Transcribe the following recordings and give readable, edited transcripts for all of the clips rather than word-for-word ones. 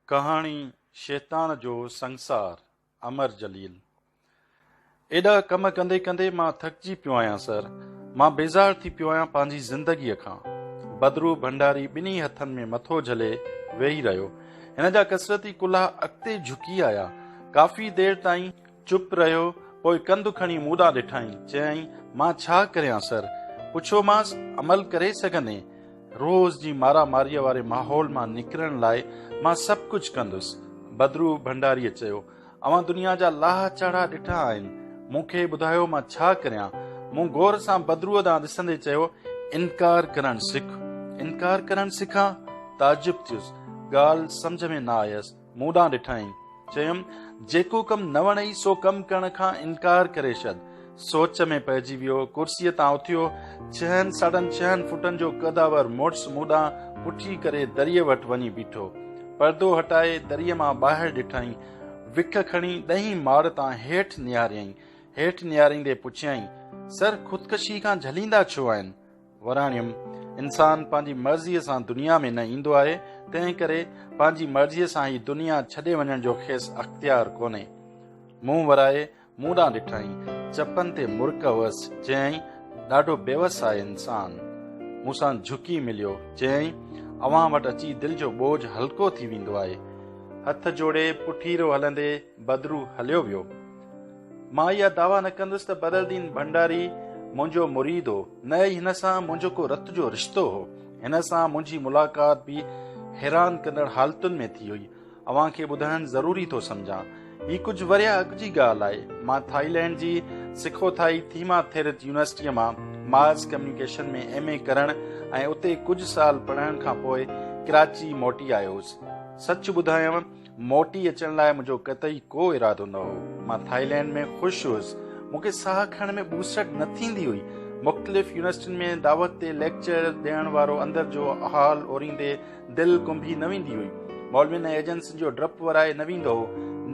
ڪهاڻي شيطان جو سنگسار، امر جليل. ايڏا ڪم ڪندي ڪندي مان ٿڪجي پيو آهيان سر. مان بيزار ٿي پيو آهيان پنهنجي زندگيء کان. بدرو ڀنڊاري ٻنهي هٿن ۾ مٿو جهلي ويهي رهيو. هن جا ڪسرتي ڪلها اڳتي جهڪي آيا. ڪافي دير تائين چپ رهيو، پوء ڪنڌ کڻي مون ڏانهن ڏٺائين. چيائين، مان ڇا ڪريان سر؟ پڇيومانس، عمل ڪري سگهندين؟ روز جي مارا ماريء واري ماحول مان نڪرڻ لاء مان سڀ ڪجهه ڪندس. بدرو ڀنڊاريء چيو، اوهان دنيا جا لاها چاڙها ڏٺا آهن، مون کي ٻڌايو مان ڇا ڪريان؟ مون غور سان بدروء ڏانهن ڏسندي چيو، انڪار ڪرڻ سک. انڪار ڪرڻ سکان؟ تعجب ٿيس. ڳالهه سمجهه ۾ نه آيس. مون ڏانهن ڏٺائين. چيم، جيڪو ڪم نه وڻئي سو ڪم ڪرڻ کان انڪار ڪري ڇڏ. سوچ ۾ پئجي ويو. ڪرسيء تان اٿيو. ڇهن ساڍن ڇهن فوٽن جو قدآور مڙس مون ڏانهن پٺي ڪري دريء وٽ وڃي بيٺو. پردو هٽائي دريء مان ٻاهر ڏٺائين. وک کڻي ڏهين ماڙ تان هيٺ نهاريائين. هيٺ نهاريندي پڇيائين، سر خودڪشيء کان جهليندا ڇو آهن؟ وراڻيم، انسان پنهنجي مرضيء سان دنيا ۾ نه ايندو آهي، تنهن ڪري پنهنجي مرضيء سان هي دنيا ڇڏي وڃڻ جو کيس اختيار ڪونهي. منهن ورائي مون ڏانهن ڏٺائين. چپن تي مرڪ هئس. چيائين، ڏاڍو بيوس آهي انسان. مون سان جهڪي مليو. چيائين، اوهان وٽ اچي دل جو ٻوجهه هلڪو ٿي ويندو آهي. هٿ جوڙي پٺيرو هلندي بدرو هليو ويو. مان اها دعويٰ نه ڪندس ته بدرالدين ڀنڊاري منهنجو مريد هو، نه ئي هن سان منهنجو ڪو رت جو رشتو هو. هن سان منهنجي ملاقات به حيران ڪندڙ حالتن ۾ ٿي هئي. اوهان کي ٻڌائڻ ضروري ٿو سمجهان. هي ڪجهه ورهيه اڳ جي ڳالهه آهي. مان ٿائيلينڊ جي سکوٿائي ٿيما ٿيرت يونيورسٽيء مان ماس ڪميونيڪيشن ۾ ايم اي ڪرڻ ۽ اتي ڪجهه سال پڙهڻ کان پوء ڪراچي موٽي آيو هوس. سچ ٻڌايانء موٽي اچڻ لاء منهنجو قطعي ڪو ارادو نه هو. مان ٿائيلينڊ ۾ خوش هيس. مون کي ساهه کڻڻ ۾ ٻوسٽ نه ٿيندي هئي. مختلف يونيورسٽين ۾ دعوت تي ليڪچر ڏيڻ وارو اندر جو حال اوريندي دل ڪنبي نه ويندي هئي. مولوين ۽ ايجنسين جو ڊپ ورائي نه ويندو هو.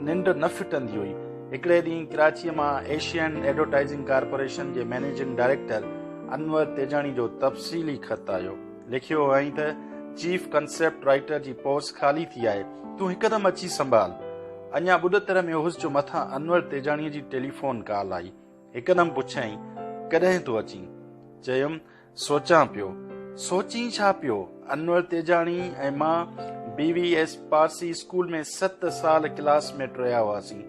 ننڊ نه ڦٽندي هئي. هڪڙي ڏينهن ڪراچيء مان ايشين ايڊورٽائيزنگ ڪارپوريشن جي مئنيجنگ ڊائريڪٽر انور تيجاڻي جو تفصيلي خط آيو. لکيو هئائين ته چيف ڪنسيپٽ رائيٽر جي پوسٽ خالي ٿي آهي، تون هڪدم اچي سنڀال. اڃا ٻڏتر ۾ هوس جو مٿان انور تيجاڻيء جي ٽيليفون ڪال آئي. هڪدم پڇيائين، ڪڏهن ٿو اچين؟ چيم، سوچان پيو. سوچين ڇا پيو؟ انور تيجاڻي ۽ مان B V S Parsi school ۾ ست سال ڪلاس ميٽ رهيا هئاسين.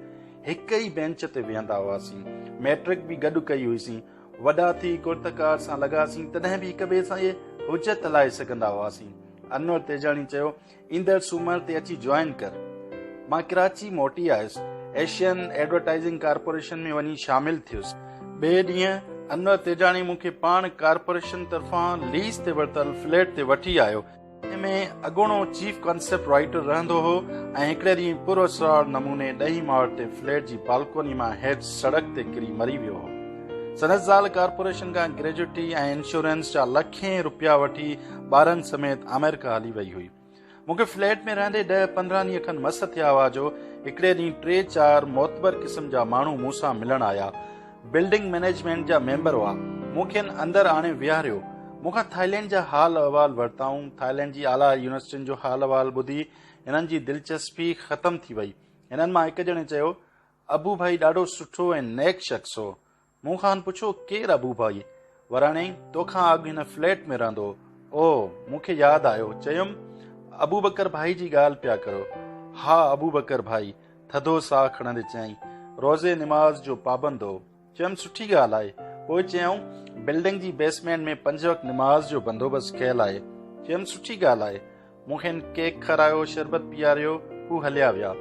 هڪ ئي بينچ تي ويهندا هئاسين. مئٽرڪ به گڏ ڪئي هئيسين. وڏا ٿي ڪرتڪار سان لڳاسين تڏهن به هڪ ٻئي سان اهي حجت هلائي سگهندا هئاسين. انور تيجاڻي چيو، ايندڙ سومر تي اچي جوائن ڪر. مان ڪراچي موٽي آيس. ايشين ايڊورٽائيزنگ ڪارپوريشن ۾ وڃي شامل ٿيس. ٻئي ڏينهن انور تيجاڻي مون کي پاڻ ڪارپوريشن طرفان ليز تي ورتل فليٽ تي وٺي آيو. جنهن ۾ اڳوڻو چيف ڪنسيپٽ رائيٽر رهندو هو ۽ هڪڙي ڏينهن پراسرار نموني ڏهين ماڙ تي فليٽ جي بالڪوني مان هيٺ سڙڪ تي ڪري مري ويو هو. سندس زال ڪارپوريشن کان گريجوئٽي ۽ انشورنس جا لکين روپيا وٺي ٻارن سميت آمريڪا هلي وئي هئي. مون کي فليٽ ۾ رهندي ڏهه 15 ڏينهن کن مس ٿيا هئا جو هڪڙي ڏينهن ٽي چار معتبر قسم جا ماڻهو مون سان ملڻ آيا. بلڊنگ مئنيجمينٽ جا ميمبر هئا. مون کين اندر آڻي ويهاريو. مون کان ٿائيلينڊ جا حال احوال ورتائون. ٿائيلينڊ جي اعليٰ يونيورسٽين جو حال احوال ٻڌي هنن جي دلچسپي ختم ٿي وئي. هنن مان هڪ ڄڻي چيو، ابو ڀائي ڏاڍو سٺو ۽ نيڪ شخص هو. مون کانئن پڇيو، ڪير ابو ڀائي؟ وراڻيائين، توکان اڳ هن فليٽ ۾ رهندو هو. اوه، مون کي ياد آيو. چيم، ابوبڪر ڀائي جي ڳالهه پيا ڪريو. ها، ابوبڪر ڀائي. ٿڌو ساهه کڻندي چيائين، روزي نماز جو پابند هو. چيم، سٺي ڳالهه آهي. پوء چيائون، بلڊنگ جي بيسمينٽ ۾ پنج وقت نماز جو بندوبست ڪيل آهي. چيم، سٺي ڳالهه آهي. مون کين ڪيڪ کارايو، شربت پياريو، هو هليا ويا.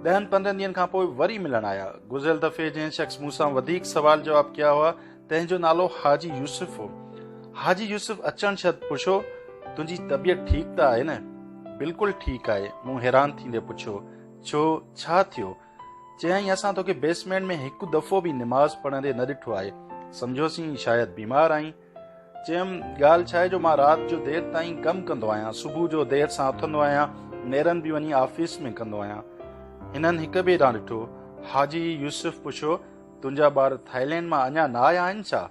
ڏهن پندرهن ڏينهن کان پوء وري ملڻ آيا. گذريل دفعي جنهن شخص مون سان وڌيڪ سوال جواب ڪيا هئا، تنهن جو نالو حاجي يوسف هو. حاجي يوسف اچڻ شرط پڇيو، تنهنجي طبيعت ٺيڪ ته آهي نه؟ بلڪل ٺيڪ آهي. مون حيران ٿيندي پڇيو، ڇو، ڇا ٿيو؟ چيائين، اسان توکي بيسمينٽ ۾ هڪ دفعو به نماز پڙهندي نه ڏٺو آهي. سمجهيوسين شايد بيمار آهين. چيم، ڳالهه ڇا آهي جو مان رات جو دير تائين ڪم ڪندو آهيان، صبح جو دير سان اٿندو آهيان، نيرن به وڃي آفيس ۾ ڪندو آهيان. هنن هڪ ٻئي ڏانهن ڏٺو. حاجي يوسف پڇيو، تنهنجا ٻار ٿائيلينڊ مان اڃا نه آيا آهن ڇا؟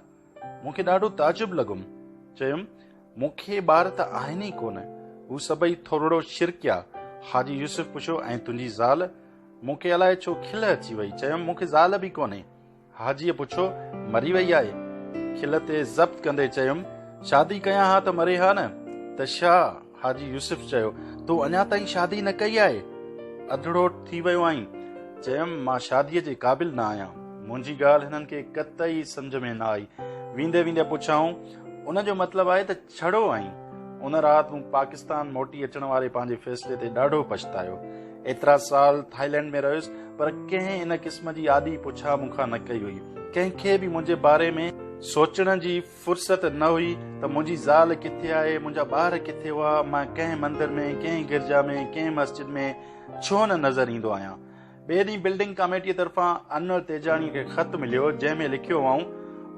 مون کي ڏاڍو تعجب لڳم. چيم، مون کي ٻار ته آهن ئي ڪونه. هو سڀئي ٿورڙو ڇرڪيا. حاجي يوسف پڇيو، ۽ تنهنجي زال؟ مون کي الائي ڇو کل اچي وئي. چيم، مون کي زال به ڪونهي. حاجيء پڇيو، مري وئي آهي؟ کل تي ضبط ڪندي چيم، شادي ڪيان ها ته مري ها نه؟ ته ڇا؟ حاجي يوسف چيو، تو اڃا تائين شادي نه ڪئي آهي؟ اڌڙوٽ ٿي ويو آهين. چيم، مان شاديء جي قابل نه آهيان. منهنجي ڳالهه هنن کي قطعي سمجهه ۾ نه آئي. ويندي ويندي پڇيائون، ان جو مطلب آهي ته ڇڙو آهين؟ ان رات مون پاڪستان موٽي اچڻ واري پنهنجي فيصلي تي ڏاڍو پڇتايو. ايترا سال ٿائيلينڊ ۾ رهيس پر ڪنهن ان قسم جي آڏي پڇا مون کان نه ڪئي هئي. ڪنهن کي به منهنجي باري ۾ سوچڻ جي فرصت نه هئي ته منهنجي زال ڪٿي آهي، منهنجا ٻار ڪٿي هئا، مان ڪنهن مندر ۾، ڪنهن گرجا ۾، ڪنهن مسجد ۾ ڇو نه نظر ايندو آهيان. ٻئي ڏينهن بلڊنگ ڪاميٽيء طرفان انور تيجاڻيء کي خط مليو، جنهن ۾ لکيو هئائون،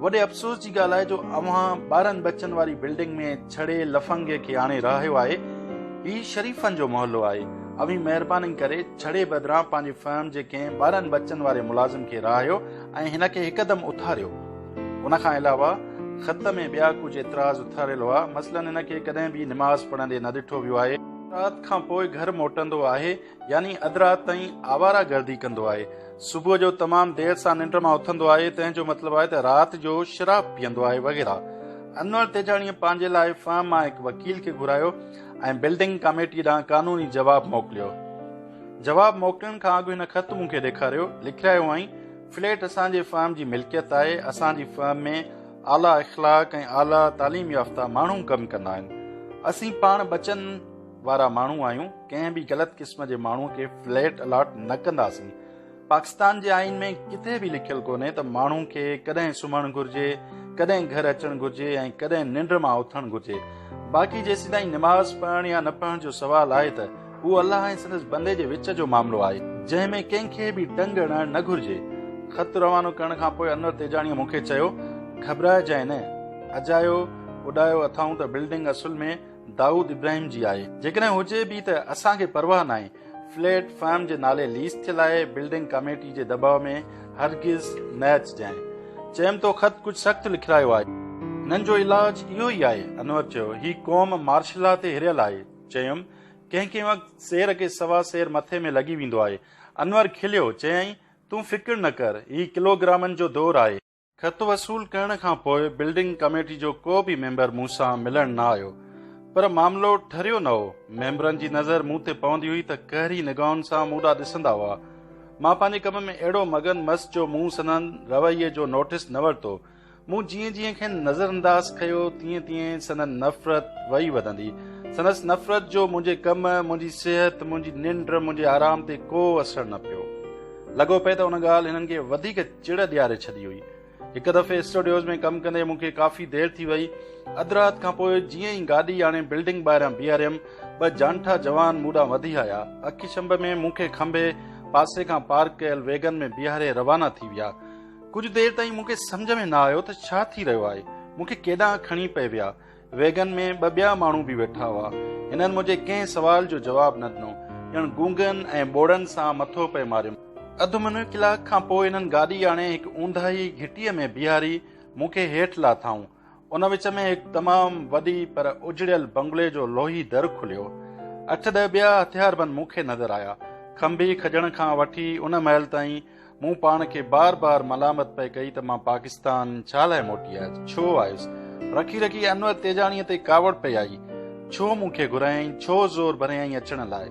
وڏي افسوس جي ڳالهه آهي جو اوهان ٻارن ٻچن واري بلڊنگ ۾ ڇڙي لفنگي کي آڻي رهايو آهي. هي شريفن جو محلو آهي. اوهين مهرباني ڪري ڇڙي بدران پنهنجي فرم جي ڪنهن ٻارن ٻچن واري ملازم کي رهايو ۽ هن کي هڪدم اٿاريو. ان کان علاوه خط ۾ ٻيا ڪجهه اعتراض اٿاريل هئا، مثلاً هن کي ڪڏهن به نماز پڙهندي نه ڏٺو ويو آهي. رات کان پوء گهر موٽندو آهي. يعني اڌ رات تائين آواره گردي ڪندو آهي. صبح جو تمام دير سان ننڊ مان اٿندو آهي، تنهن جو مطلب آهي ته رات جو شراب پيئندو آهي وغيره. انور تيجاڻيء پنهنجي لاء فرم مان هڪ وڪيل کي گهرايو ۽ بلڊنگ ڪاميٽيء ڏانهن قانوني جواب موڪليو. جواب موڪلڻ کان اڳ هن خط مون کي ڏيکاريو. لکرايو هئائين، فليٽ اسان جي فرم جي ملڪيت آهي، اسان جي فرم ۾ اعليٰ اخلاق ۽ اعليٰ تعليم يافته ماڻهو ڪم ڪندا آهن. اسين پاڻ ٻچن وارا ماڻهو آهيون، ڪنهن به غلط قسم جي ماڻهو کي فليٽ الاٽ نه ڪنداسين. پاڪستان جي آئين ۾ ڪٿي به لکيل ڪونهي ته ماڻهو کي ڪڏهن سمهڻ گهرجي، ڪڏهن گهر اچڻ گهرجي ۽ ڪڏهن ننڊ مان اٿڻ گهرجي. باقي جيسيتائين نماز پڙهڻ يا نه پڙهڻ جو سوال آهي ته اهو الله ۽ سندس بندي جي وچ جو معاملو آهي، جنهن ۾ ڪنهن کي به ٽنگ اڙائڻ نه گهرجي. خط روانو ڪرڻ کان پوء انور تيجاڻيء مون کي چيو، گهٻرائجانء نه، اجايو اڏايو اٿائون ته بلڊنگ اصل ۾ دائود ابراهيم جي آهي. جيڪڏهن هجي به ته اسان کي پرواهه ناهي. فليٽ فرم جي نالي ليز ٿيل آهي، بلڊنگ ڪاميٽي جي دٻاء ۾ هرگز نه اچجانء. چيم تو خط ڪجهه سخت لکرايو آهي. هنن جو علاج اهو ئي آهي. انور چيو، هي قوم مارشلا تي هريل آهي. چيم، ڪنهن ڪنهن وقت سير کي سوا سير مٿي ۾ لڳي ويندو آهي. انور کليو، چيائين، تون فڪر نه ڪر، هي ڪلوگرامن جو دور آهي. خط وصول ڪرڻ کان پوء بلڊنگ ڪميٽي جو ڪو به ميمبر مون سان ملڻ نه آيو. پر معاملو ٺريو نه هو. ميمبرن جي نظر مون تي پوندي هئي ته قهري نگاهن سان مون ڏانهن ڏسندا هئا. مان پنهنجي ڪم ۾ اهڙو مگن مس جو مون سندن رويي جو نوٽيس نه ورتو. مون جيئن جيئن کين نظرانداز ڪيو تيئن تيئن سندن نفرت وئي وڌندي. سندس نفرت جو منهنجي ڪم، منهنجي صحت، منهنجي ننڊ، منهنجي آرام تي ڪو اثر نه پيو. لڳو پئي ته ان ڳالهه هنن کي وڌيڪ چڙ ڏياري ڇڏي هئي. هڪ دفعي اسٽوڊيوز ۾ ڪم ڪندي مون کي ڪافي دير ٿي وئي. اڌ رات کان پوء جيئن ئي گاڏي آڻي بلڊنگ ٻاهريان بيهاريم، ٻه جانٺا جوان مون ڏانهن وڌي آيا. اک ڇنڀ ۾ مون کي کنڀي پاسي کان پارڪ ڪيل ويگن ۾ بيهاري روانا ٿي ويا. ڪجهه دير تائين مون کي سمجهه ۾ نه آيو ته ڇا ٿي رهيو آهي. مون کي ڪيڏانهن کڻي پئي ويا. ويگن ۾ ٻه ٻيا ماڻهو به ويٺا هئا. هنن منهنجي ڪنهن سوال جو جواب نه ڏنو. ڄڻ گونگن ۽ ٻوڙن سان مٿو پئي ماريم. اڌ منو ڪلاڪ کان پوء هنن گاڏي آڻي هڪ اونداهي گهٽيء ۾ بيهاري مون کي هيٺ لاٿائون. ان وچ ۾ هڪ تمام وڏي پر اجڙيل بنگلي جو لوهي در کليو. اٺ ڏهه ٻيا هٿياربند مون کي نظر آيا. کنڀي کڄڻ کان وٺي ان مهل تائين مون پاڻ کي بار بار ملامت پئي ڪئي ته مان پاڪستان ڇا لاء موٽي آيس، ڇو آيس؟ رکي رکي انور تيجاڻيء تي ڪاوڙ پئي آئي. ڇو مون کي گهرايائين، ڇو زور ڀريائين اچڻ لاء؟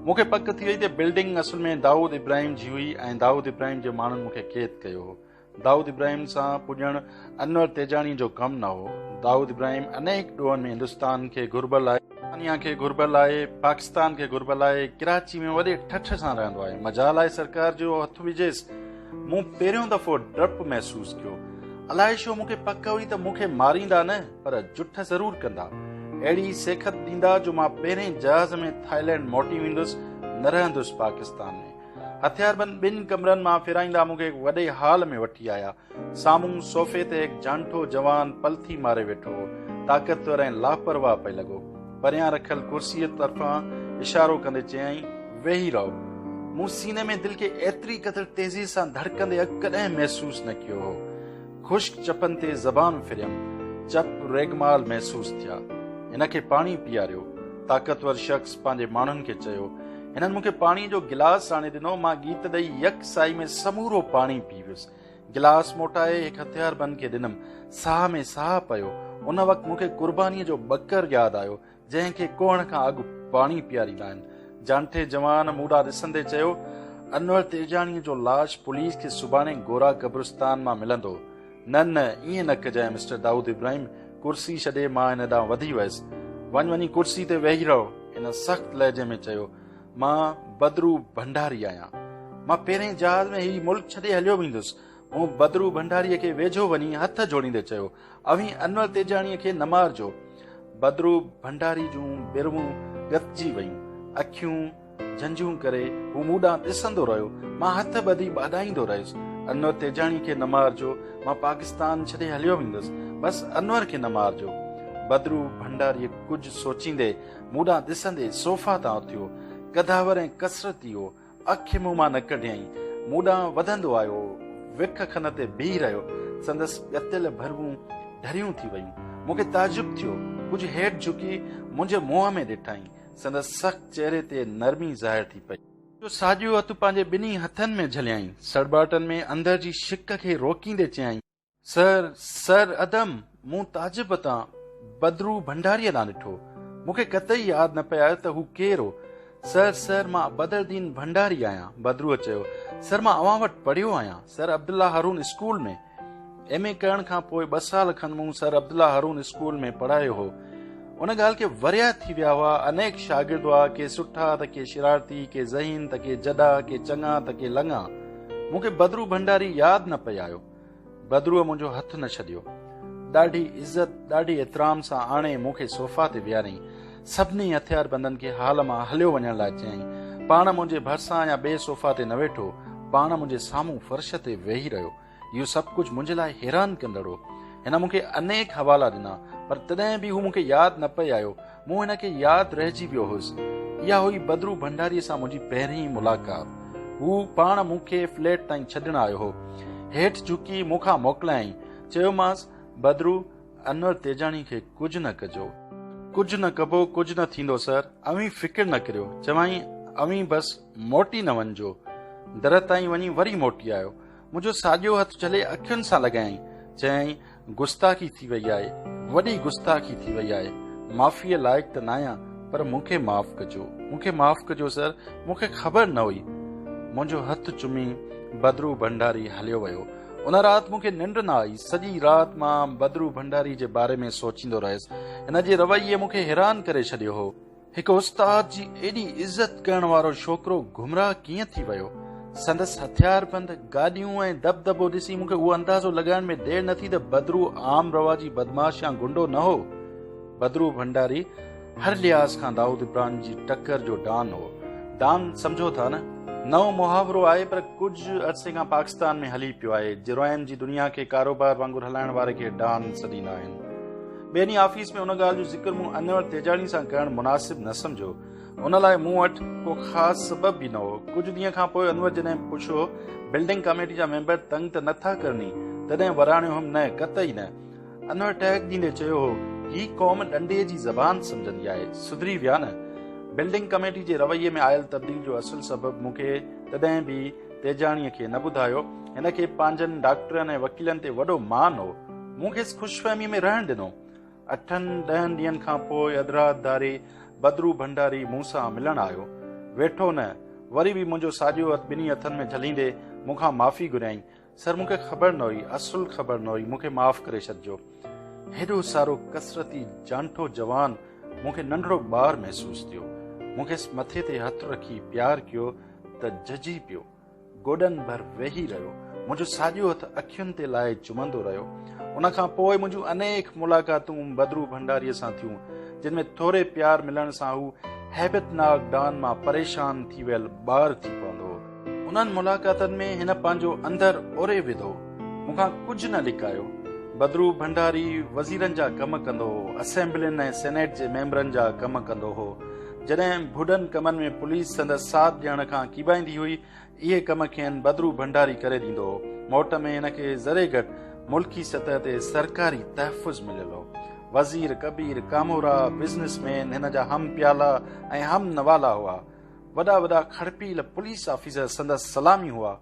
مون کي پڪ ٿي وئي ته بلڊنگ اصل ۾ دائود ابراهيم جي هئي ۽ دائود ابراهيم جي ماڻهن مون کي قيد ڪيو هو. دائود ابراهيم سان پڄڻ انور تيجاڻيء جو ڪم نه هو. دائود ابراهيم انيڪ ڏوهن ۾ هندستان کي گهربل آهي. برطانيا کي گهربل آهي، پاڪستان کي گهربل آهي، ڪراچي ۾ وڏي ٺٺ سان رهندو آهي، مجال آهي سرڪار جو هٿ وجهيس. مون پهريون دفعو ڊپ محسوس ڪيو. الائي ڇو مون کي پڪ هئي ته مون کي ماريندا نه پر جٺ ضرور ڪندا. اهڙي سيکت ڏيندا جو مان پهرين جهاز ۾ ٿائيلينڊ موٽي ويندس، نه رهندس پاڪستان ۾. هٿياربند ٻن ڪمرن مان ڦيرائيندا مون کي هڪ وڏي هال ۾ وٺي آيا. سامهون صوفي تي هڪ جانٺو جوان پلٿي ماري ويٺو هو. طاقتور ۽ لاپرواهه پئي لڳو. پريان رکيل ڪرسيء طرفان اشارو ڪندي چيائين، ويهي رهو. مون سيني ۾ دل کي ايتري قدر تيزيء سان ڌڙڪندي اڳ ڪڏهن محسوس نه ڪيو هو. خشڪ چپن تي زبان ڦريم. چپ ريگمال محسوس ٿيا. هن کي پاڻي پياريو. طاقتور شخص پنهنجي ماڻهن کي چيو. هنن مون کي پاڻيء جو گلاس آڻي ڏنو. مان ڳيت ڏئي يڪ سائي ۾ سمورو پاڻي پي ويس. گلاس موٽائي هڪ هٿياربند کي ڏنم. ساهه ۾ ساهه پيو. ان وقت مون کي قربانيء جو ٻڪر ياد آيو، جنهن کي ڪوهڻ کان اڳ پاڻي پياريندا آهن. جانٺي جوان مون ڏانهن ڏسندي چيو، انور تيجاڻيء جو لاش پوليس کي سڀاڻي گورا قبرستان مان ملندو. نه نه ائين نه ڪجانء مسٽر دائود ابراهيم ڪرسي ڇڏي مان هن ڏانهن وڌي ويس. وڃ وڃي ڪرسي تي ويهي رهه هن سخت لهجي ۾ چيو. مان بدرو ڀنڊاري آهيان. مان پهرئين جهاز ۾ هي ملڪ ڇڏي هليو ويندس. مون بدرو ڀنڊاريء کي ويجهو وڃي هٿ جوڙيندي چيو، اوهين انور تيجاڻيء کي نه مارجو. بدرو ڀنڊاري جون برون ڳتجي ويون. اکيون. جهنجهون ڪري هو مون ڏانهن ڏسندو رهيو. مان هٿ ٻڌي ٻاڏائيندو رهيس، انور تيجاڻي کي نه مارجو، مان پاڪستان ڇڏي هليو ويندس، بس انور کي نه مارجو. بدرو ڀنڊاريء ڪجهه سوچيندي مون ڏانهن ڏسندي صوفا تان اٿيو. قداور ۽ ڪسرتي هو. اک مون مان نه ڪڍيائين. مون ڏانهن وڌندو آيو. وک کن تي بيهي رهيو. سندس ڳتيل ڀروون ڍريون ٿي ويون. مون کي تعجب ٿيو. ڪجهه هيٺ جهڪي منهنجي منهن ۾ ڏٺائين. سندس سخت چهري تي نرمي ظاهر ٿي پئي. جو ساڄو هٿ پنهنجي ٻنهي هٿن ۾ جهليائين. سڙٻاٽن ۾ اندر جي شڪ کي روڪيندي چيائين. سر، سر ادم! مون تعجب تان بدرو ڀنڊاريء ڏانهن ڏٺو. مون کي قطعي ياد نه پئي آيو ته هو ڪير هو. سر، سر، مان بدرالدين ڀنڊاري آهيان. بدروء چيو. سر، مان اوهان وٽ پڙهيو آهيان. Sir Abdullah Haroon school ۾. M A ڪرڻ کان پوء ٻه سال کن مون سر عبدالله هارون اسڪول ۾ پڙهايو هو. ان ڳالهه کي ورهيه ٿي ويا هئا. انيڪ شاگرد هئا، ڪي سٺا ته ڪي شرارتي، ڪي ذهين ته ڪي جڏا، ڪي چڱا ته ڪي لڱا. مون کي بدرو ڀنڊاري ياد نه پئي آيو. بدروء منهنجو هٿ نه ڇڏيو. ڏاڍي عزت، ڏاڍي احترام سان آڻي مون کي صوفا تي ويهاريائين. سڀني هٿياربندن کي هال مان هليو وڃڻ لاء چيائين. پاڻ منهنجي ڀرسان يا ٻئي صوفا تي نه ويٺو. پاڻ منهنجي سامهون فرش تي ويهي رهيو. اهو سڀ ڪجهه منهنجي لاء حيران ڪندڙ هو. هن مون کي انيڪ حوالا ڏنا، پر تڏهن به هو مون کي ياد نه پئي آيو. مون هن کي ياد رهجي ويو هوس. اها هئي بدرو ڀنڊاريء سان منهنجي پهرين ملاقات. هو پاڻ مون کي فليٽ تائين ڇڏڻ آيو هو. هيٺ جهڪي مون کان موڪلايائين. چيومانس، بدرو، انور تيجاڻي کي ڪجهه نه ڪجو. ڪجهه نه ڪبو، ڪجهه نه ٿيندو سر، اوهين فڪر نه ڪريو. چوائين، اوهين بس موٽي نه وڃجو. در تائين وڃي وري موٽي آيو. منهنجو ساڄو هٿ جهلي اکين سان لڳايائين. چيائين، گستاخي ٿي وئي آهي، وڏي گستاخي ٿي وئي آهي. معافيء لائق ته ناهيان، پر مون کي معاف ڪجو، مون کي معاف ڪجو سر، مون کي خبر نه هئي. منهنجو هٿ چمي بدرو ڀنڊاري هليو ويو. ان رات مون کي ننڊ نه آئي. سڄي رات مان بدرو ڀنڊاري جي باري ۾ سوچيندو رهيس. هن جي رويي مون کي حيران ڪري ڇڏيو هو. هڪ استاد جي ايڏي عزت ڪرڻ وارو ڇوڪرو گمراهه ڪيئن ٿي ويو؟ سندس هٿياربند گاڏيون ۽ دٻدٻو ڏسي مون کي اهو اندازو لڳائڻ ۾ دير نه ٿي ته بدرو عام رواجي بدمعاش يا گنڊو نه هو. بدرو ڀنڊاري هر لحاظ کان دائود ابراهيم جي ٽڪر جو ڊان هو. ڊان سمجهو ٿا نه؟ نئون محاورو آهي پر ڪجهه عرصي کان پاڪستان ۾ هلي پيو آهي. جرائم جي دنيا کي ڪاروبار وانگر هلائڻ واري کي ڊان سڏيندا آهن. ٻئي ڏينهن آفيس ۾ ان ڳالهه جو ذڪر مون انور تيجاڻي سان ڪرڻ مناسب نه سمجهيو. ان لاء مون وٽ ڪو خاص سبب به نه هو. ڪجهه ڏينهن کان پوء انور جڏهن پڇيو، بلڊنگ ڪاميٽي جا ميمبر تنگ ته نه ٿا ڪرني؟ تڏهن وراڻيو هيم، نه، قطعي نه. انور ٽهڪ ڏيندي چيو هو، هي قوم ڏنڊي جي زبان سمجهندي آهي، سڌري ويا نه؟ بلڊنگ ڪميٽي جي رويي ۾ آيل تبديلي جو اصل سبب مون کي تڏهن به تيجاڻيء کي نه ٻڌايو. هن کي پنهنجن ڊاڪٽرن ۽ وڪيلن تي وڏو مان هو. مون کيس خوشفهميء ۾ رهڻ ڏنو. اٺن ڏهن ڏينهن کان پوء اڌ رات ڌاري بدرو ڀنڊاري مون سان ملڻ آيو. ويٺو نه، وري به منهنجو ساڄو هٿ ٻنهي هٿن ۾ جهليندي مون کان معافي گهريائين. سر مون کي خبر نه هئي، اصل خبر نه هئي، مون کي معاف ڪري ڇڏجو. هيڏو سارو ڪسرتي جانٺو جوان مون کي ننڍڙو ٻار محسوس ٿيو. مون کيس مٿي تي هٿ رکي پيار ڪيو ته جهجهي پيو. گوڏن ڀر ويهي رهيو. منهنجو ساڄو هٿ اکين تي لائي چمندو رهيو. ان کان پوء منهنجون انيڪ ملاقاتون بدرو ڀنڊاريء سان ٿيون، جن ۾ ٿوري پيار ملڻ سان هو هيبتناڪ ڊان مان پريشان ٿي ويل ٻار ٿي پوندو هو. انهن ملاقاتن ۾ هن پنهنجو اندر اوري وڌو. مون کان ڪجهه نه لڪايو. بدرو ڀنڊاري وزيرن جا ڪم ڪندو هو، اسيمبلين ۽ سينيٽ جي ميمبرن جا ڪم ڪندو هو. جڏهن ڀڏن ڪمن ۾ پوليس سندس ساٿ ڏيڻ کان ڪيٻائيندي هئي، اهي ڪم کين بدرو ڀنڊاري ڪري ڏيندو هو. موٽ ۾ هن کي ذري گهٽ ملڪي سطح تي سرڪاري تحفظ مليل هو. وزير، ڪبير، ڪامورا، بزنس مين هن جا هم پيالا ۽ هم نوالا هئا. وڏا وڏا کڙپيل پوليس آفيسر سندس سلامي هئا.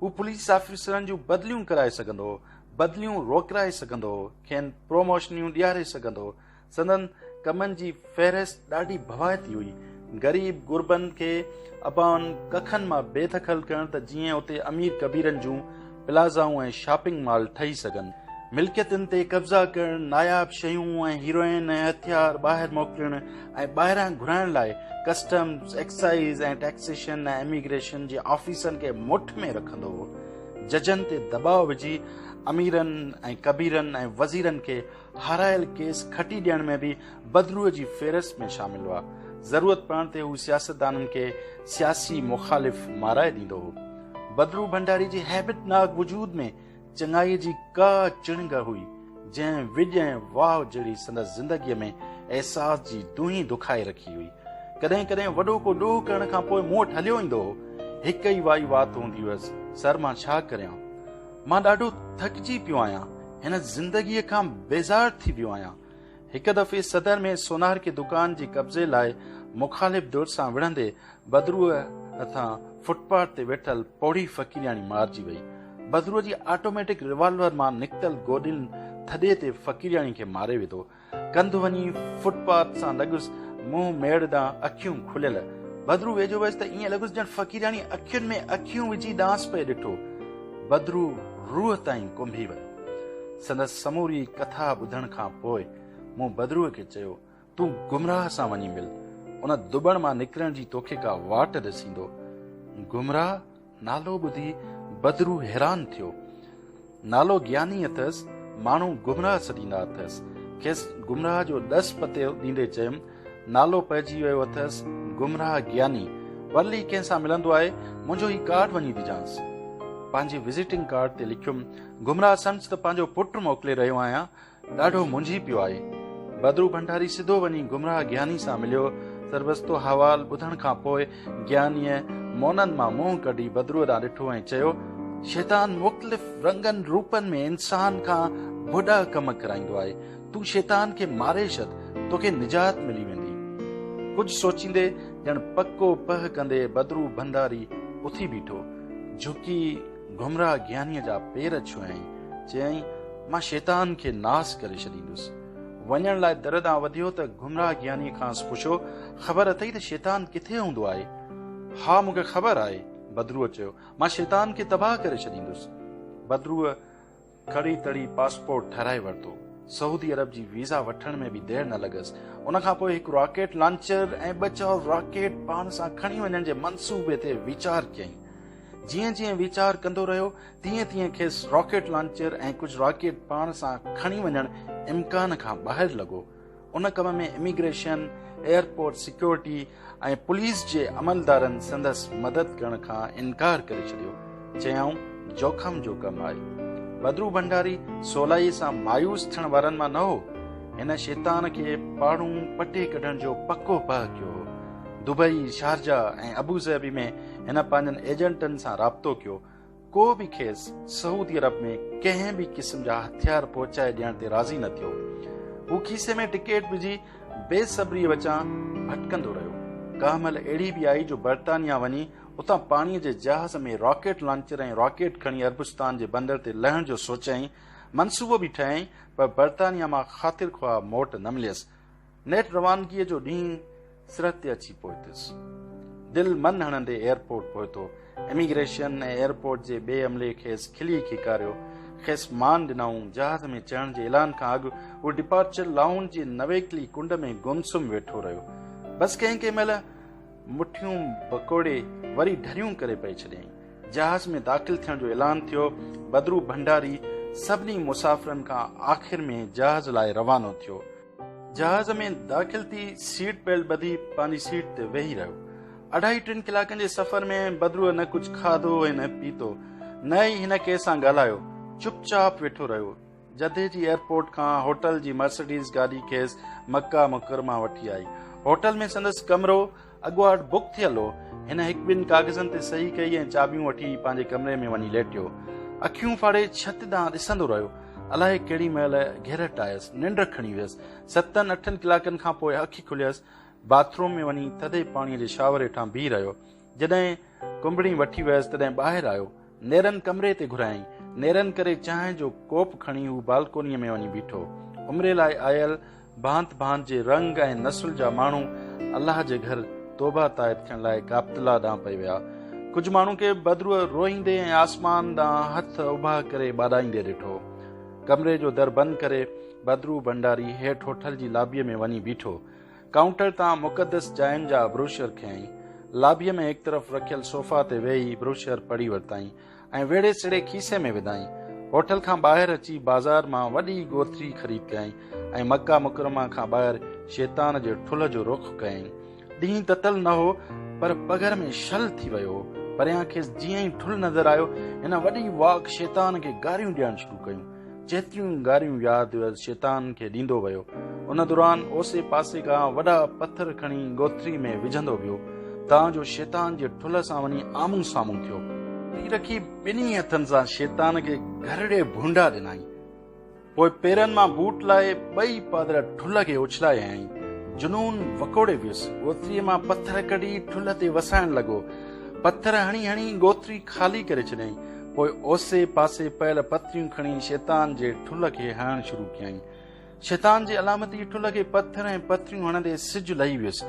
هو پوليس آفيسرن جون بدليون ڪرائي سگهندو هو، بدليون روڪرائي سگهندو هو، کين پروموشنيون ڏياري سگهندو هو. سندن ڪمن جي فهرست ڏاڍي ڀوائتي هئي. غريب غربن کي ابائن ڪکن مان بي دخل ڪرڻ ته جيئن اتي امير ڪبيرن جون پلازائون ۽ شاپنگ مال ٺهي سگهن. ملڪيتن تي قبضا ڪرڻ، ناياب شيون ۽ هيروئن ۽ هٿيار ٻاهر موڪلڻ ۽ ٻاهران گهرائڻ لاء ڪسٽمز، ايڪسائيز ۽ ٽيڪسيشن ۽ اميگريشن جي آفيسن کي مٺ ۾ رکندو هو. ججن تي دٻاء وجهي اميرن ۽ ڪبيرن ۽ وزيرن کي هارايل ڪيس کٽي ڏيڻ ۾ به بدروء جي فهرست ۾ شامل هئا. ضرورت پوڻ تي هو سياستدانن کي سياسي مخالف مارائي ڏيندو هو. بدرو ڀنڊاري جي هيبتناڪ وجود ۾ چڱائيء جي ڪا چڻنگ هئي، جنهن وڄ ۽ واء جهڙي سندس زندگيء ۾ احساس جي دونهين دکائي رکي هئي. ڪڏهن ڪڏهن وڏو ڪو ڏوهه ڪرڻ کان پوء مون وٽ هليو ايندو هو. هڪ ئي وائي وات هوندي هيس، سر مان ڇا ڪريان؟ مان ڏاڍو ٿڪجي پيو آهيان. هن زندگيء کان بيزار ٿي ويو آهيان. هڪ دفعي صدر ۾ سونار ڪي دڪان جي قبضي لاء مخالف ڌر سان وڙهندي بدروء هٿان فٽ پاٿ تي ويٺل پوڙهي فقيرياڻي مارجي وئي. بدروء جي آٽوميٽڪ ريوالور مان نڪتل گوڏين ٿڏي تي فقيرياڻي کي ماري وڌو. ڪنڌ وڃي فٽ پاٿ سان لڳس، منهن ميڙ ڏانهن اکيون کليل. بدرو ويجهو ويس ته ائين لڳس ڄڻ فقيرياڻي اکين ۾ اکيون وجهي ڏانهس پئي ڏٺو. بدرو روح تائين ڪنبي ويو. سندس سموري ڪٿا ٻڌڻ کان پوء مون بدروء کي چيو، تون گمراهه سان وڃي مل، ان دٻڻ مان نڪرڻ جي توکي ڪا واٽ ڏسيندو. گمراهه نالو ٻڌي بدرو حيران ٿيو. نالو گياني اٿس، ماڻهو گمراهه سڏيندا اٿس. کيس گمراهه جو ڏس پتو ڏيندي چيم، نالو پئجي ويو اٿس، گمراهه گياني. ورلي ڪنهن سان ملندو آهي، منهنجو هي ڪارڊ وڃي ڏجانس. پنهنجي وزيٽنگ ڪارڊ تي لکيم، گمراهه سمجهه ته پنهنجو پٽ موڪلي رهيو آهيان، ڏاڍو منجهي پيو آهي. بدرو ڀنڊاري سڌو وڃي گمراهه گياني سان مليو. سربستو حوال ٻڌڻ کان پوء گيانيء مونن مان منهن ڪڍي بدروء ڏانهن ڏٺو ۽ چيو، شيطان مختلف رنگن روپن ۾ انسان کان ڀوڏا ڪم ڪرائيندو آهي. تون شيطان کي ماري ڇڏ، توکي نجات ملي ويندي. ڪجهه سوچيندي ڄڻ پڪو پهه ڪندي بدرو ڀنڊاري اٿي بيٺو. جهڪي گمراهه گيانيء جا پير ڇهيائين. چيائين، مان شيطان کي ناس ڪري ڇڏيندس. وڃڻ لاء در ڏانهن وڌيو ته گمراهه گيانيء کانئس پڇيو، خبر اٿئي ته شيطان ڪٿي هوندو آهي؟ ها، مون کي خبر آهي. بدروء چيو، مان شيطان کي تباهه ڪري ڇڏيندس. بدروء کڙي تڙي پاسپورٽ ٺهرائي ورتو. سعودي عرب جي ويزا وٺڻ ۾ به دير نه لڳس. ان کان پوء هڪ راڪيٽ لانچر ۽ ٻه چار راڪيٽ پاڻ سان کڻي وڃڻ جي منصوبي تي ويچار ڪيائين. جيئن جيئن ويچار ڪندو رهيو، تيئن تيئن کيس راڪيٽ لانچر ۽ ڪجهه راڪيٽ پاڻ سان کڻي وڃڻ امڪان کان ٻاهر لڳو. ان ڪم ۾ اميگريشن، ايئرپورٽ سيڪيورٽي ۽ پوليس جي عملدارن سندس مدد ڪرڻ کان انڪار ڪري ڇڏيو. چيائون، جوکم جو ڪم آهي. بدرو ڀنڊاري سولائيء سان مايوس ٿيڻ وارن مان نه هو. هن شيطان کي پاڙون پٽي ڪڍڻ جو پڪو پهه ڪيو هو. دبئي، شارجه ۽ ابوظهبي ۾ هن پنهنجن ايجنٽن سان رابطو ڪيو. ڪو به کيس سعودي عرب ۾ ڪنهن به قسم جا هٿيار پهچائي ڏيڻ تي راضي نه ٿيو. هو کيسي ۾ ٽڪيٽ وجهي بي صبريء وچان ڀٽڪندو رهيو. ڪا مهل اهڙي به آئي جو برطانيا وڃي اتان پاڻيء جي جهاز ۾ راڪيٽ لانچر ۽ راڪيٽ کڻي عربستان جي بندر تي لهڻ جو سوچيائين، منصوبو به ٺاهيائين پر برطانيا مان خاطر خواهه موٽ نه مليس. نيٺ روانگيء جو ڏينهن سرحد تي اچي پهتس. دل من هڻندي ايئرپورٽ پهتو. اميگريشن ۽ ايئرپورٽ جي ٻئي عملي کيس کلي کيڪاريو. کيس مان ڏنائون. جهاز ۾ چڙهڻ جي اعلان کان اڳ هو ڊپارچر لائونج جي نويڪلي ڪنڊ ۾ گم سم ويٺو رهيو. بس ڪنهن ڪنهن مهل مٺيون ڀڪوڙي وري ڍريون ڪري پئي ڇڏيائين. جهاز ۾ داخل ٿيڻ جو اعلان ٿيو. بدرو ڀنڊاري سڀني مسافرن کان آخر ۾ جهاز لاء روانو ٿيو. جهاز ۾ داخل ٿي سيٽ بيلٽ ٻڌي پنهنجي سيٽ تي ويهي رهيو. اڍائي ٽن ڪلاڪن جي سفر ۾ بدروء نه ڪجهه کاڌو ۽ نه پيتو، نه ئي هن ڪنهن سان ڳالهايو. چپ چاپ ويٺو رهيو. جدي جي ايئرپورٽ کان هوٽل جي مرسڊيز گاڏي کيس مڪه مڪرمه وٺي آئي. هوٽل ۾ سندس ڪمرو اڳواٽ بڪ ٿيل هو. هن هڪ ٻن ڪاغذن تي صحيح ڪئي ۽ چاٻيون وٺي پنهنجي ڪمري ۾ وڃي ليٽيو. اکيون ڦاڙي ڇت ڏانهن ڏسندو رهيو. الائي ڪهڙي مهل گهرٽ آيس، ننڊ کڻي ويس. ستن اٺن ڪلاڪن کان پوء اک کليس. باٿ روم ۾ وڃي ٿڌي پاڻيء جي شاور هيٺان بيهي رهيو. جڏهن ڪنبڻي وٺي ويس تڏهن ٻاهر آيو. نيرن ڪمري تي گهرايائين. نيرن ڪري چانهه جو ڪوپ کڻي هو بالڪونيء ۾ وڃي بيٺو. عمري لاء آيل ڀانت ڀانت جي رنگ ۽ نسل جا ماڻهو الله جي گهر توبه تائب ٿيڻ لاء ڪعبة الله ڏانهن پئي ويا. ڪجهه ماڻهن کي بدروء روئيندي ۽ آسمان ڏانهن هٿ اڀا ڪري ٻاڏائيندي ڏٺو. ڪمري جو در بند ڪري بدرو ڀنڊاري هيٺ هوٽل جي لابيء ۾ وڃي بيٺو. ڪائونٽر تان مقدس جاين جا بروشر کنيائين. لابيء ۾ هڪ طرف رکيل صوفا تي ويهي بروشر پڙهي ورتائين ۽ ويڙهي سيڙهي کيسي ۾ وڌائين. هوٽل کان ٻاهر اچي بازار مان وڏي ڳوٿري خريد ڪيائين ۽ مڪه مڪرمه کان ٻاهر شيطان جي ٺلهه جو رخ ڪيائين. ڏينهن تتل نه هو پر پگهر ۾ شل ٿي ويو هو. پريان کيس جيئن ئي ٺلهه نظر آيو، هن وڏي واڪ شيطان کي گاريون ڏيڻ شروع ڪيون. جيتريون گاريون ياد هيس شيطان کي ڏيندو ويو. ان دوران اوسي پاسي کان وڏا پٿر کڻي ڳوٿري ۾ وجهندو ويو، تان جو شيطان جي ٺلهه سان وڃي آمهون سامهون ٿيو. تي رکي ٻنهي هٿن سان شيطان کي گهرڙي ڀونڊا ڏنائين. پوء پيرن مان بوٽ لاهي ٻئي پادر ٺلهه کي اڇلايائين. جنون وڪوڙي ويس. ڳوٿريء مان پٿر ڪڍي ٺلهه تي وسائڻ لڳو. پٿر هڻي هڻي ڳوٿري خالي ڪري ڇڏيائين. پوء اوسي پاسي پيل پٿريون کڻي شيطان جي ٺلهه کي هڻڻ شروع ڪيائين. شيطان جي علامتي ٺلهه کي پٿر ۽ پٿريون هڻندي سج لهي ويس.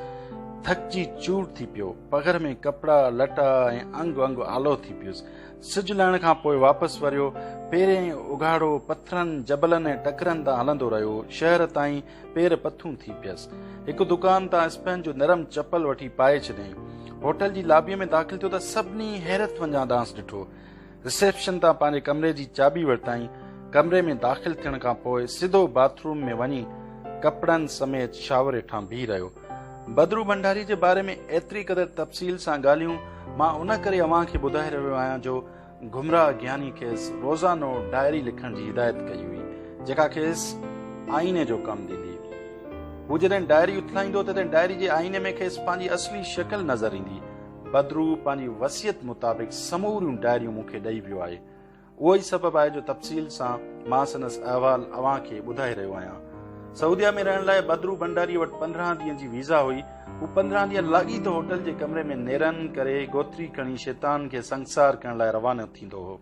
ٿڪجي چور ٿي پيو. پگهر ۾ ڪپڙا، لٽا ۽ انگ انگ آلو ٿي پيس. سج لهڻ کان پوء واپس وريو. پيرين اگهاڙو پٿرن، جبلن ۽ ٽڪرن تان هلندو رهيو. شهر تائين پير پٿون ٿي پيس. هڪ دڪان تان اسپين جو نرم چپل وٺي پائي ڇڏيائين. هوٽل جي لابيء ۾ داخل ٿيو ته سڀني حيرت منجهان ڏانهس ڏٺو. رسيپشن تان پنهنجي ڪمري جي چاٻي ورتائين. ڪمري ۾ داخل ٿيڻ کان پوء سڌو باٿ روم ۾ وڃي ڪپڙن سميت شاور هيٺان بيهي رهيو. بدرو ڀنڊاري جي باري ۾ ايتري قدر تفصيل سان ڳالهيون مان ان ڪري اوهان کي ٻڌائي رهيو آهيان جو گمراهه گياني کيس روزانو ڊائري لکڻ جي هدايت ڪئي هئي، جيڪا کيس آئيني جو ڪم ڏيندي. هو جڏهن ڊائري اٿلائيندو تڏهن ڊائري جي آئيني ۾ کيس پنهنجي اصلي شڪل نظر ايندي. بدرو پنهنجي وصيت مطابق سموريون ڊائريون مون کي ڏئي ويو آهي. اهو ئي سبب آهي جو تفصيل سان مان سندس احوال اوهان کي ٻڌائي رهيو آهيان. سعوديه ۾ رهڻ لاء بدرو ڀنڊاريء وٽ 15 ڏينهن جي ويزا هئي. هو 15 ڏينهن لاڳيتو هوٽل جي ڪمري ۾ نيرن ڪري ڳوٿري کڻي شيطان کي سنگسار ڪرڻ لاء روانو ٿيندو هو.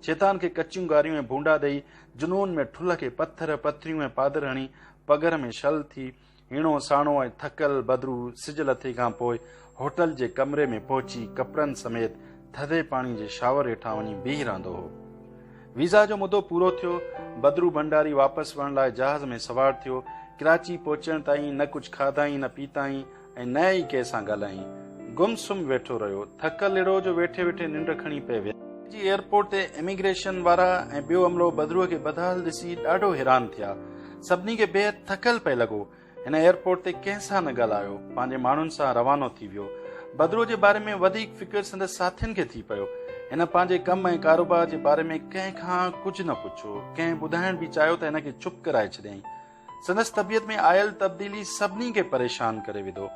شيطان کي ڪچيون گاريون ۽ ڀونڊا ڏئي جنون ۾ ٺلهه کي پٿر، پٿريون ۽ پادر هڻي پگهر ۾ شل ٿي هيڻو ساڻو ۽ ٿڪل بدرو سج لٿي کان پوء هوٽل جي ڪمري ۾ پهچي ڪپڙن سميت ٿڌي پاڻي جي شاور هيٺان وڃي بيهي رهندو هو. ويزا جو مدو پورو ٿيو، بدرو ڀنڊاري واپس ورڻ لاء جهاز ۾ سوار ٿيو. ڪراچي پهچڻ تائين نه ڪجهه کاڌائين نه پيتائين ۽ نه ئي ڪنهن سان ڳالهايائين. گم سم ويٺو رهيو. ٿڪل اهڙو جو ويٺي ويٺي ننڊ کڻي پئي ويس. جي ايئرپورٽ تي اميگريشن وارا ۽ ٻيو عملو بدروء کي بدحال ڏسي ڏاڍو حيران ٿيا. سڀني کي بيحد ٿڪل پئي لڳو. هن ايئرپورٽ تي ڪنهن سان نه ڳالهايو، پنهنجي ماڻهن سان روانو ٿي ويو. بدروء جي باري ۾ وڌيڪ فڪر سندس ساٿين کي ٿي پيو. هن پنهنجي ڪم ۽ ڪاروبار جي باري ۾ ڪنهن کان ڪجهه نه پڇيو. ڪنهن ٻڌائڻ به چاهيو ته هن کي چپ ڪرائي ڇڏيائين. سندس طبيعت ۾ آيل تبديلي سڀني کي پريشان ڪري وڌو.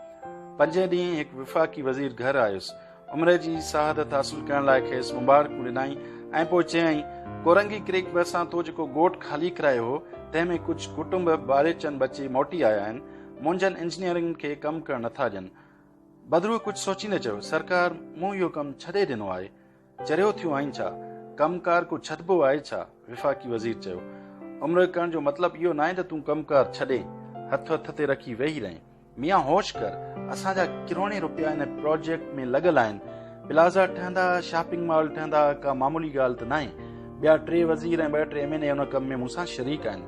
پنجين ڏينهن هڪ وفاقي وزير گهر آيس. عمري جي سعادت حاصل ڪرڻ لاء کيس مبارڪون ڏنائين ۽ پوء چيائين، ڪورنگي ڪريڪ ڀرسان تو جيڪو ڳوٺ خالي ڪرايو هو، تنهن ۾ ڪجهه ڪٽنب ٻاريچن بچي موٽي آيا آهن، منهنجن انجنيئرن کي ڪم ڪرڻ نٿا ڏين. بدروء ڪجهه سوچيندي چيو، سرڪار، مون اهو ڪم ڇڏي ڏنو آهي. چريو ٿيو آهين ڇا؟ ڪم ڪار ڪو ڇڏبو آهي ڇا؟ وفاقي وزير چيو. عمري ڪرڻ جو مطلب اهو ناهي ته تون ڪم ڪار ڇڏين، هٿ هٿ تي رکي ويهي رهين. ميان هوش ڪر، اسان جا ڪروڙين روپيا ان پراجيڪٽ ۾ لڳل آهن. پلازا ٺهندا، شاپنگ مال ٺهندا، ڪا معمولي ڳالهه ته ناهي. ٻيا ٽي وزير ۽ ٻه ٽي ايم اين اي ان ڪم ۾ مون سان شريڪ آهن.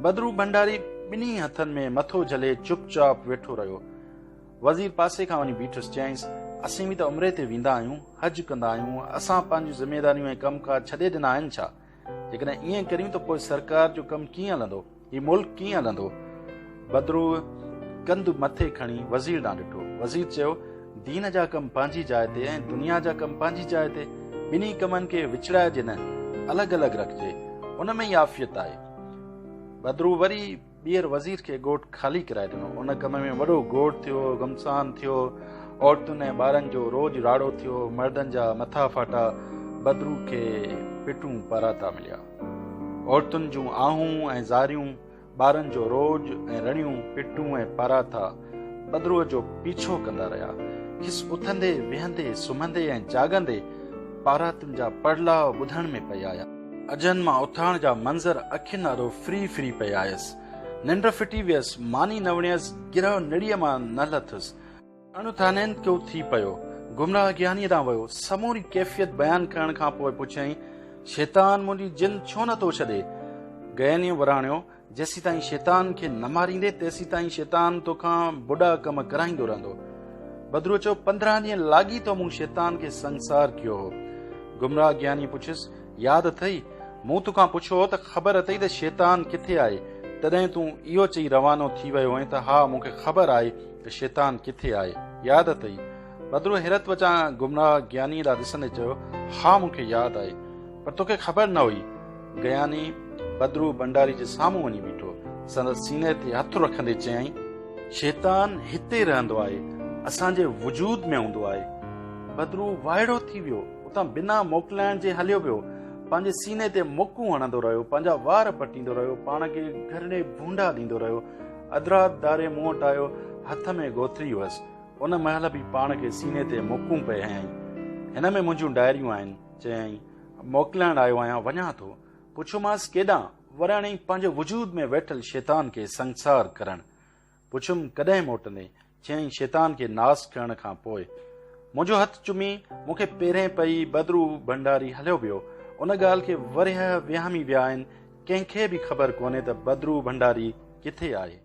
بدرو ڀنڊاري ٻنهي هٿن ۾ مٿو جهلي چپ چاپ ويٺو رهيو. وزير پاسي کان وڃي بيٺس، چيائينس، اسين به ته عمري تي ويندا آهيون، حج ڪندا آهيون، اسان پنهنجون ذميداريون ۽ ڪم ڪار ڇڏي ڏنا آهن ڇا؟ جيڪڏهن ائين ڪريون ته پوء سرڪار جو ڪم ڪيئن هلندو؟ هي ملڪ ڪيئن هلندو؟ بدروء ڪنڌ مٿي کڻي وزير ڏانهن ڏٺو. وزير چيو، دين جا ڪم پنهنجي جاء تي ۽ دنيا جا ڪم پنهنجي جاء تي، ٻنهي ڪمن کي وڇڙائجي نه، الڳ الڳ رکجي، ان ۾ ئي عافيت آهي. بدروء وري ٻيهر وزير کي ڳوٺ خالي ڪرائي ڏنو. ان ڪم ۾ وڏو گوڙ ٿيو، گهمسان ٿيو، عورتن ۽ ٻارن جو روڄ راڙو ٿيو، مردن جا مٿا ڦاٽا، بدرو کي پٽون پاراتا مليا. عورتن جون آهون ۽ زاريون، ٻارن جو روڄ ۽ رڙيون، پٽون ۽ پاراتا بدروء جو پيڇو ڪندا رهيا. کيس اٿندي، ويهندي، سمهندي ۽ جاڳندي پاراتن جا پڙلاء ٻڌڻ ۾ پئي آيا. اجهن مان اٿارڻ جا منظر اکين آڏو ڦري ڦري پئي آيس. ننڊ ڦٽي ويس، ماني نه وڻيس، گرهه نڙيء مان نه لٿس. اڻ ٿانين ڪيو ٿي پيو. گمراهه گيانيء ڏانهن ويو. سموري ڪيفيت بيان ڪرڻ کان پوء پڇيائين، شيطان منهنجي جند ڇو نه ٿو ڇڏي؟ گيانيء وراڻيو، جيسيتائين شيطان کي نه ماريندين، تيسيتائين شيطان توکان بڏا ڪم ڪرائيندو رهندو. بدروء چيو، 15 ڏينهن لاڳيتو مون شيطان کي سنگسار ڪيو هو. گمراهه گيانيء پڇيس، ياد اٿئي، مون توکان پڇيو هو ته خبر اٿئي ته شيطان ڪٿي آهي؟ تڏهن تون اهو چئي روانو ٿي ويو هئين ته ها مون کي خبر آهي ته شيطان ڪٿي آهي. ياد اٿئي؟ بدروء حيرت وچان گمراهه گيانيء ڏانهن ڏسندي چيو، ها مون کي ياد آهي. پر توکي خبر نه هئي. گياني بدرو ڀنڊاري جي سامهون وڃي بيٺو. سندس سيني تي هٿ رکندي چيائين. شيطان هتي رهندو آهي، اسان جي وجود ۾ هوندو آهي. بدرو وائڙو ٿي ويو. اتان بنا موڪلائڻ جي هليو ويو. پنهنجي سيني تي مڪون هڻندو رهيو، پنهنجا وار پٽيندو رهيو، پاڻ کي گهرڙي ڀونڊا ڏيندو رهيو. اڌ رات ڌاري مون وٽ آيو، هٿ ۾ ڳوٿري هئس. ان مهل به پاڻ کي سيني تي مڪون پئي هنيائين. هن ۾ منهنجون ڊائريون آهن. چيائين، موڪلائڻ آيو آهيان، وڃان ٿو. پڇيومانس، ڪيڏانهن؟ وراڻيائين، پنهنجي وجود ۾ ويٺل شيطان کي سنگسار ڪرڻ. پڇيم، ڪڏهن موٽندين؟ چيائين، شيطان کي ناس ڪرڻ کان پوء. منهنجو هٿ چمي، مون کي پيرين پئي، بدرو ڀنڊاري هليو ويو. ان ڳالهه کي ورهيه وهامي ويا آهن، ڪنهن کي به خبر ڪونهي ته بدرو ڀنڊاري ڪٿي آهي.